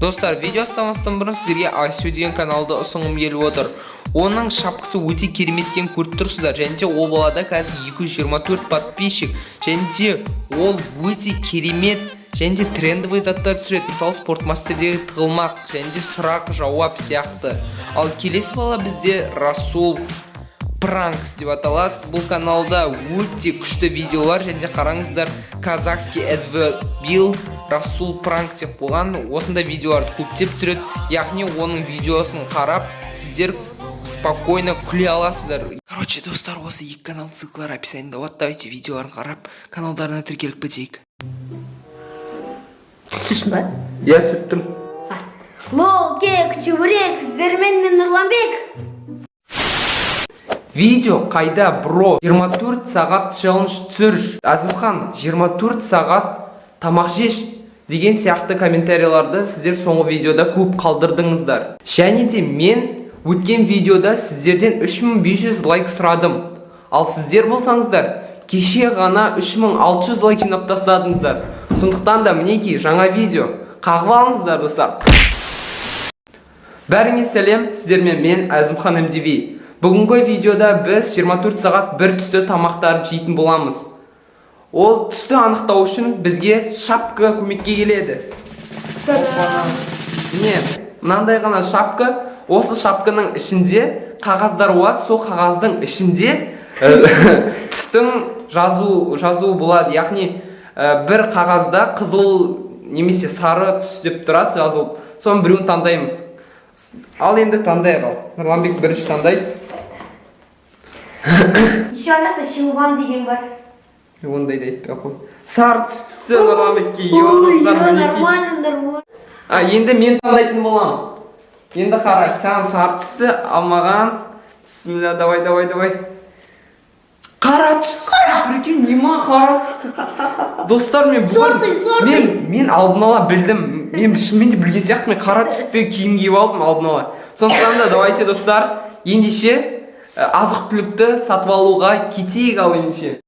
Достар, видео бастамастан бұрын сіздерге Асю деген каналды ұсынғым келіп отыр. Оның шапкасы өте керемет екенін көріп тұрсыздар. Және де ол балада қазір 224 подписчик. Және де ол өте керемет және де трендовый заттар түсіреді. Мысалы, спортмастердегі тығылмақ және де сұрақ жауап сияқты. Ал келесі бала бізде Расул Пранкс деп аталады. Бұл каналда өте күшті видеолар, және де қараңыздар, казахский Эдвебил Расул Пранк деп қойған. Осындай видеоларды көптеп түсіреді. Яғни оның видеосын қарап, сіздер спокойно күле аласыздар. Короче, достар, осы екі каналдың ссылкалары описаниеда болады. Давайте видеоларын қарап, каналдарына тіркеліп кетейік. Түстісің ба? Иә, түттім. Лол, кек, чебурек, сіздермен мен, Нұрланбек. Видео қайда, бро? 24 сағат челлендж түсірш. Әзімхан, 24 сағат тамақ жеш деген сияқты комментарийларды сіздер соңғы видеода көп қалдырдыңыздар. Және де мен өткен видеода сіздерден 3500 лайк сұрадым. Ал сіздер болсаңыздар, кеше ғана 3600 лайк жинап тастадыңыздар. Сондықтан да мінекей жаңа видео. Қағып алыңыздар, достар. Бәріңе сәлем, сіздермен мен, Әзімхан МДВ. Бүгінгі видеода біз 24 сағат бір түсті тамақтарды жейтін боламыз. Ол түсті анықтау үшін бізге шапка көмекке келеді. Оппана. Міне, мынандай ғана шапка. Осы шапканың ішінде қағаздар болады. Сол қағаздың ішінде түстің жазуы болады. Яғни бір қағазда қызыл немесе сары түс деп тұрады жазылып. Соның біреуін таңдаймыз. Ал енді таңдайық ал. Нұрланбек бірінші таңдайды. Еще ана Шилбан деген бар. Ондайды айтпай ақ қой. Сары түс түсі Нұрланбекке. Ё, достар, мінекей. Нормально, нормально. А, енді мен таңдайтын боламын. Енді қара, саған сары түсті, ал маған, бісміллә, давай, давай, давай. Қара түс түсті, прикинь, не ма қара түсті. Достар, мен бүгін Сорты, сорты. мен алдын ала білдім. Мен шынымен де білген сияқтымын. Мен қара түсті киім киіп алдым алдын ала. Сондықтан да давайте, достар, ендеше азық түлікті сатып алуға кетейік ал ендеше.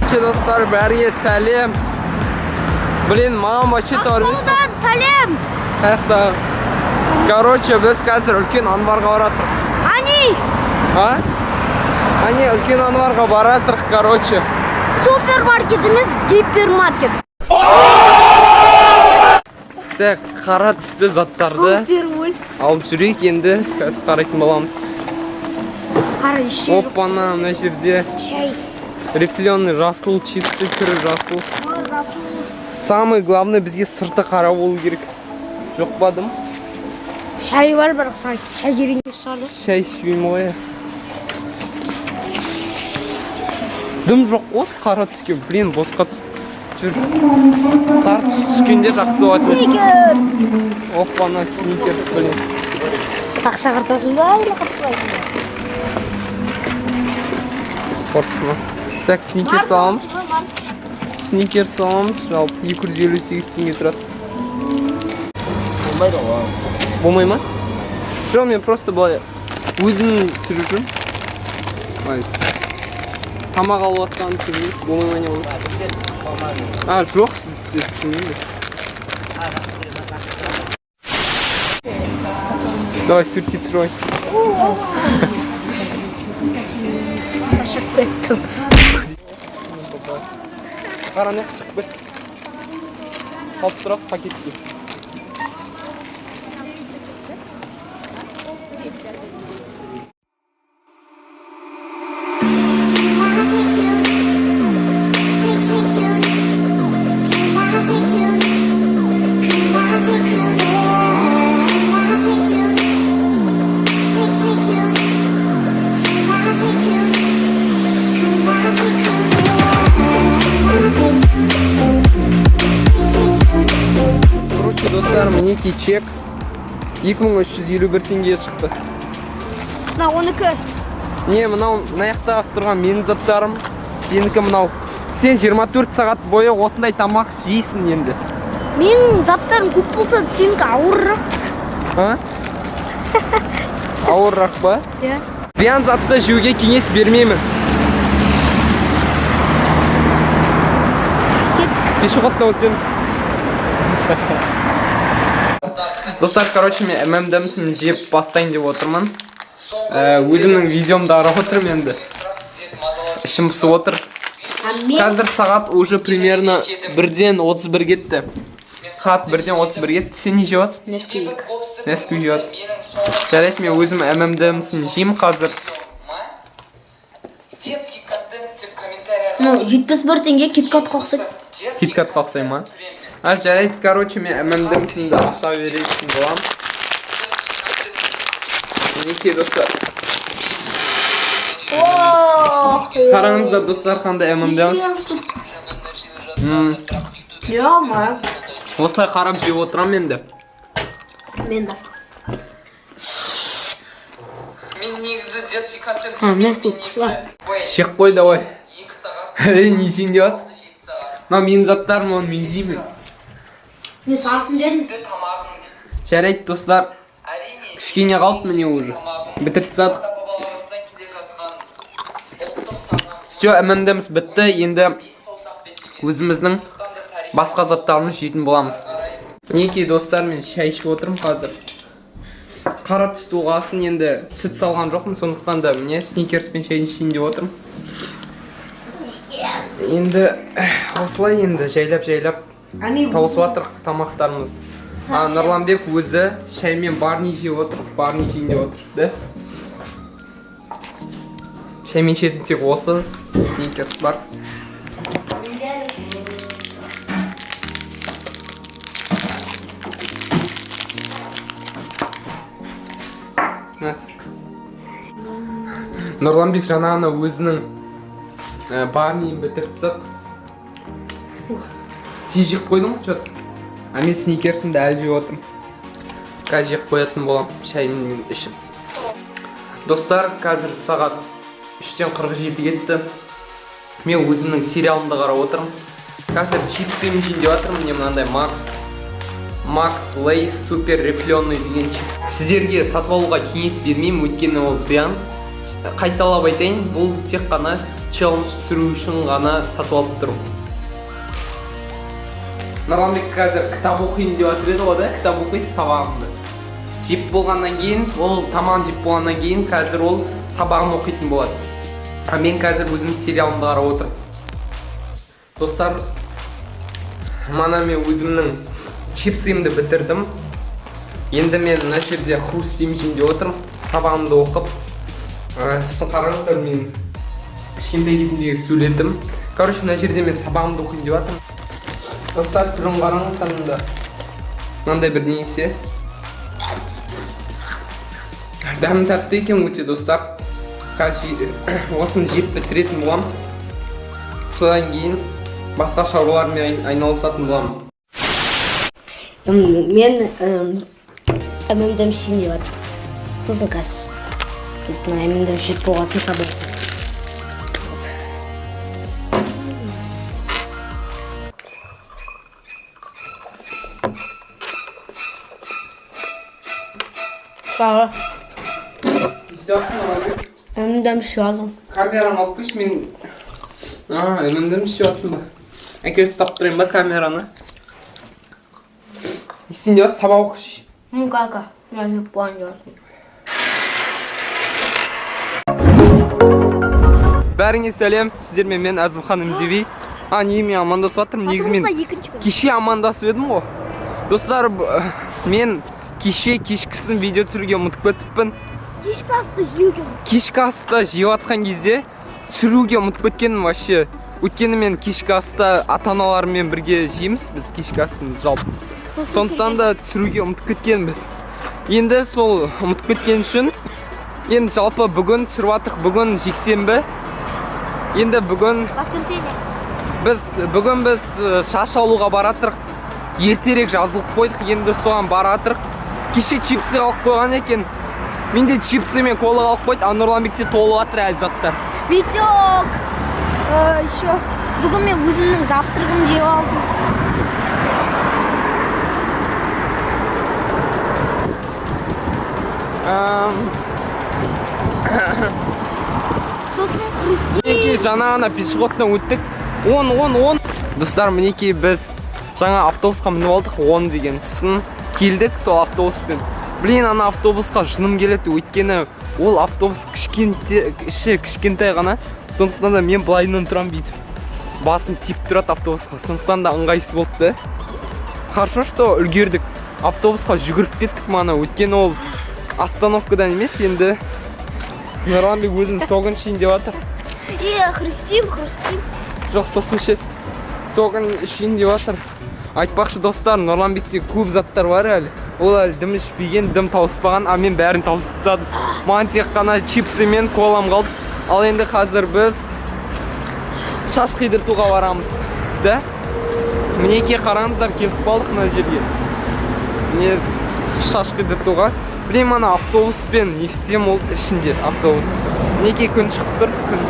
Короче, достар, бәріңе сәлем. Блин, маған вообще товар емес. Ақтаудан сәлем. Қаяқта? Короче, біз қазір үлкен Анварға баратырық. Ани, А? Ане, үлкен Анварға баратырық, короче. Супермаркет емес, гипермаркет. Так, қара түсті заттарды Суперуль. алып жүрейік енді, қазір қарайтын боламыз. Қара еще жоқ. Оппана, мына жерде Шай. рифленый жасыл чипсы, түрі жасыл. Ой, жасыл. Самый главный, бізге сырты қара болу керек. Жоқ па дым? Шай бар, бірақ саған шай керек емес шығар, да? Шай ішпеймін ғой. Дым жоқ қой осы қара түске. Блин, босқа түс. Жүр. Сары түс түскенде жақсы болады. Сникерс. Оппана, сникерс, блин. Ақша құртасың ба или құртпайсың ба? Құрсын. Так, сникерс аламыз. Сникерс аламыз. Жалпы 258 теңге тұрады. Болмайды ғой. Болмай ма? Жоқ, мен просто былай өзім түсіріп жүрмін. Былай тамақ алып жатқанын түсіріп жүрмін. Болмай ма, не болмай? А, жоқ, сіз түсінбеймін. Давай, суретке түсіріп алайын. Шаршап кеттім. Қара, ана жаққа шығып кет. Салып тұрасыз пакетке. Короче, достар, мінекей чек. 2351 теңге шықты. Мына оныкі. Не, мынау мына жақтағы тұрған менің заттарым, сенікі мынау. Сен 24 сағат бойы осындай тамақ жейсің енді. Менің заттарым көп болса да, сенікі ауырырақ. А? Ауырырақ па? Иә. Зиян затты жеуге кеңес бермеймін. Кеттік. Пешеходтан өтеміз. Достар, короче, мен M&M's-ім жеп бастайын деп отырмын. Өзімнің видеомды қарап отырмын енді. Ішім пысып отыр. А мен Қазір сағат уже примерно 1:31 кетті. Сағат 1:31 кетті. Сен не жеп жатсың? Несквик. Несквик жеп жатсың. Жарайды, мен өзім M&M's-ім жеймін қазір. Ну, 71 теңге киткатқа ұқсайды. Киткатқа ұқсай ма? А, жарайды, короче, мен M&M's-імді аша беретін боламын. Мінекей, достар. Қараңыздар, достар, қандай M&M's. Ё-моё. Осылай қарап жеп отырамын енді. Мен де. Мен негізі детский контент. А, Несквик құсла. Жеп қой, давай. Ей, не жейін деп жатсың? Мынау менің заттарым, оны мен жеймін. Мен сасын жедім. Жарайды, достар. Кішкене қалды міне уже. Бітіріп тастадық. Все, M&M's бітті. Енді өзіміздің басқа заттарымызды жейтін боламыз. Мінекей, достар, мен шай ішіп отырмын қазір. Қара түсті болғасын енді сүт салған жоқпын, сондықтан да міне сникерспен шайын ішейін деп отырмын. Енді осылай енді жайлап-жайлап А мен тауысып жатырық тамақтарымыз. А Нұрланбек өзі шаймен барни жеп отыр, барни жейін деп отыр, да? Шаймен ішетін тек осы сникерс бар. На, түсір. Нұрланбек жаңа ғана өзінің барниін бітіріп тастады. Тез жеп қойдың ғой, чё-то. А мен сникерсімді әлі жеп отырмын. Қазір жеп қоятын боламын, шайыммен ішіп. Достар, қазір сағат 3:47 кетті. Мен өзімнің сериалымды қарап отырмын. Қазір чипсымды жейін деп жатырмын. Міне мынандай Макс Лейс супер рефленый деген чипс. Сіздерге сатып алуға кеңес бермеймін, өйткені ол зиян. Қайталап айтайын, бұл тек қана челлендж түсіру үшін ғана сатып алып тұрмын. Нұрланбек қазір кітап оқиын деп жатыр еді ғой, да? Кітап оқисыз, сабағыңды жеп болғаннан кейін, ол тамағын жеп болғаннан кейін қазір ол сабағын оқитын болады. А мен қазір өзім сериалымды қарап отырмын. Достар, мана мен өзімнің чипсымды бітірдім. Енді мен мына жерде хрустим жейін деп отырмын, сабағымды оқып. Сосын қараңыздар, мен кішкентай кезімдегі суретім. Короче, мына жерде мен сабағымды оқиын деп жатырмын. Достар, түрін қараңыздар, мында мынандай бірдеңесе. Дәмі тәтті екен өте, достар. Қазір осыны жеп бітіретін боламын, содан кейін басқа шаруалармен айналысатын боламын. Мен M&M's жейін деп жатырмын. Сосын қазір мына M&M's жеп болғасын сабақ оқимын. Вот. Сағы. Не істеп жатсың, Нұрланбек? M&M's жеп жатырмын. Камераны алып қойшы мен. А, M&M's жеп жатсың ба? Әкел, ұстап тұрайын ба камераны? Не істейін деп жатсың? Сабақ оқышы. Ну как, мен жеп болайын деп жатырмын. Бәріңе сәлем, сіздермен мен Әзімхан МДВ. А, неге мен амандасып жатырмын? Негізі мен екінші күн. Кеше амандасып едім ғой. Достар, мен кеше кешкісін видео түсіруге ұмытып кетіппін. Кешкі асты жеуге. Кешкі асты жеп жатқан кезде түсіруге ұмытып кеткенмін вообще. Өйткені мен кешкі аста ата-аналарыммен бірге жейміз біз кешкі асымызды жалпы. Сондықтан да түсіруге ұмытып кеткенбіз. Енді сол ұмытып кеткен үшін енді жалпы бүгін түсіріп жатырық, бүгін жексенбі. Енді бүгін Воскресенье. Бүгін біз шаш алуға баратырық. Ертерек жазылып қойдық, енді соған баратырық. Кеше чипсы алып қойған екен. Менде чипсы мен кола алып қойды, а Нұрланбекте толып жатыр әлі заттар. Витек! Еще бүгін мен өзімнің завтрагымды жеп алдым. Сосын хрустим. Мінекей, жаңа ғана пешеходтан өттік. 10, 10, 10. Достар, мінекей, біз жаңа автобусқа мініп алдық, 10 деген. Сосын келдік сол автобуспен. Блин, ана автобусқа жыным келеді, өйткені ол автобус кішкенте, іші кішкентай ғана. Сондықтан да мен былайынан тұрамын бүйтіп. Басым тиіп тұрады автобусқа. Сондықтан да ыңғайсыз болды да. Хорошо, что үлгердік. Автобусқа жүгіріп кеттік мана, өйткені ол остановкадан емес енді. Нұрланбек өзінің согын ішейін деп жатыр. Е, хрустим, хрустим. Жоқ, сосын ішесің. Согын ішейін деп жатыр. Айтпақшы, достар, Нұрланбекте көп заттар бар әлі. Ол әлі дым ішпеген, дым тауыспаған, а мен бәрін тауысып тастадым. Маған тек қана чипсы мен колам қалды. Ал енді қазір біз шаш қидыртуға барамыз. Да? Мінекей, қараңыздар, келіп қалдық мына жерге. Міне, шаш қидыртуға. Білемін, ана автобуспен не в тему болды ішінде автобус. Мінекей, күн шығып тұр, күн.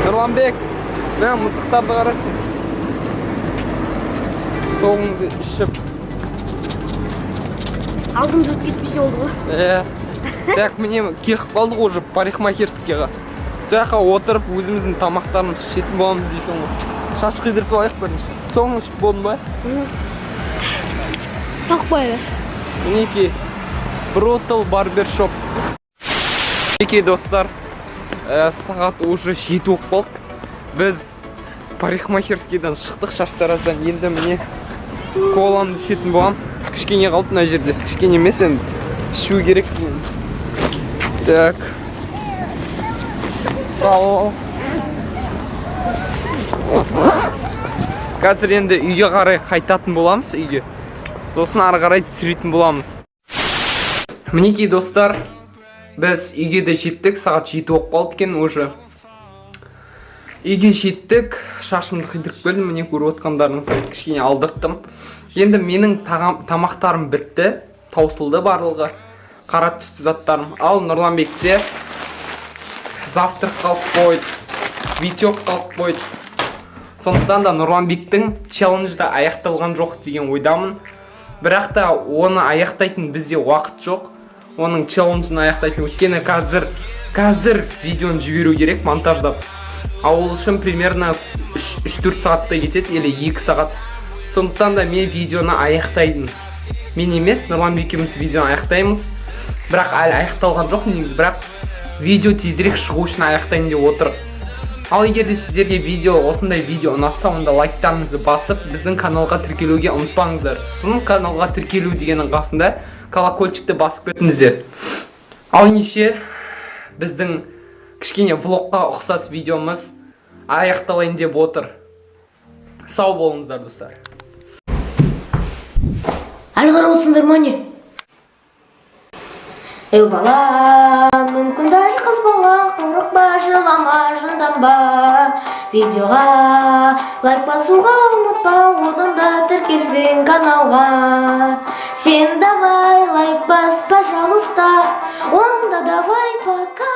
Нұрланбек, мә, мысықтарды қара сен. Соғыңды ішіп. Алдымды өтіп кетпесе болды ғой. Иә. Так, міне, келіп қалдық уже парикмахерскийға. Сол жаққа отырып өзіміздің тамақтарымызды ішетін боламыз дейсің ғой. Шаш қидыртып алайық бірінші. Соғын ішіп болдың ба? Салып қоя бер. Мінекей, Brutal Barbershop. Мінекей, достар, сағат уже 7 болып қалды. Біз парикмахерскийдан шықтық, шаштараздан. Енді міне, коламды ішетін боламын. Кішкене қалды мына жерде. Кішкене емес енді. Ішу керек. Так. Сау. Қазір енді үйге қарай қайтатын боламыз, үйге. Сосын ары қарай түсіретін боламыз. Мінекей, достар, біз үйге де жеттік, сағат 7 болып қалды екен уже. Үйге жеттік, шашымды қидырып келдім, міне, көріп отқандарыңыздай кішкене алдырттым. Енді менің тамақтарым бітті, таусылды барлығы, қара түсті заттарым. Ал Нұрланбекте завтрак қалып қойды, витек қалып қойды. Сондықтан да Нұрланбектің челленджді аяқталған жоқ деген ойдамын. Бірақ та оны аяқтайтын бізде уақыт жоқ. Оның челленджін аяқтайтын, өйткені қазір видеоны жіберу керек монтаждап. Ал ол үшін примерно үш-төрт сағаттай кетеді, или 2 сағат. Сондықтан да мен видеоны аяқтайтын. Мен емес, Нұрланбек екеуміз видеоны аяқтаймыз. Бірақ әлі аяқталған жоқ негізі, бірақ видео тезірек шығу үшін аяқтайын деп отыр. Ал егер де сіздерге осындай видео ұнаса, онда лайктарыңызды басып, біздің каналға тіркелуге ұмытпаңыздар. Сосын каналға тіркелу дегеннің қасында колокольчикті басып кетіңіздер. Ал ендеше біздің кішкене влогқа ұқсас видеомыз аяқталайын деп отыр. Сау болыңыздар, достар. Әлі қарап отырсыңдар ма, не? Ей, бала, мүмкін даже қыз бала, қорықпа, жылама, жынданба. Видеоға лайк басуға ұмытпа, одан да тіркелсең каналға. Сен давай лайк бас, пожалуйста, онда давай пока.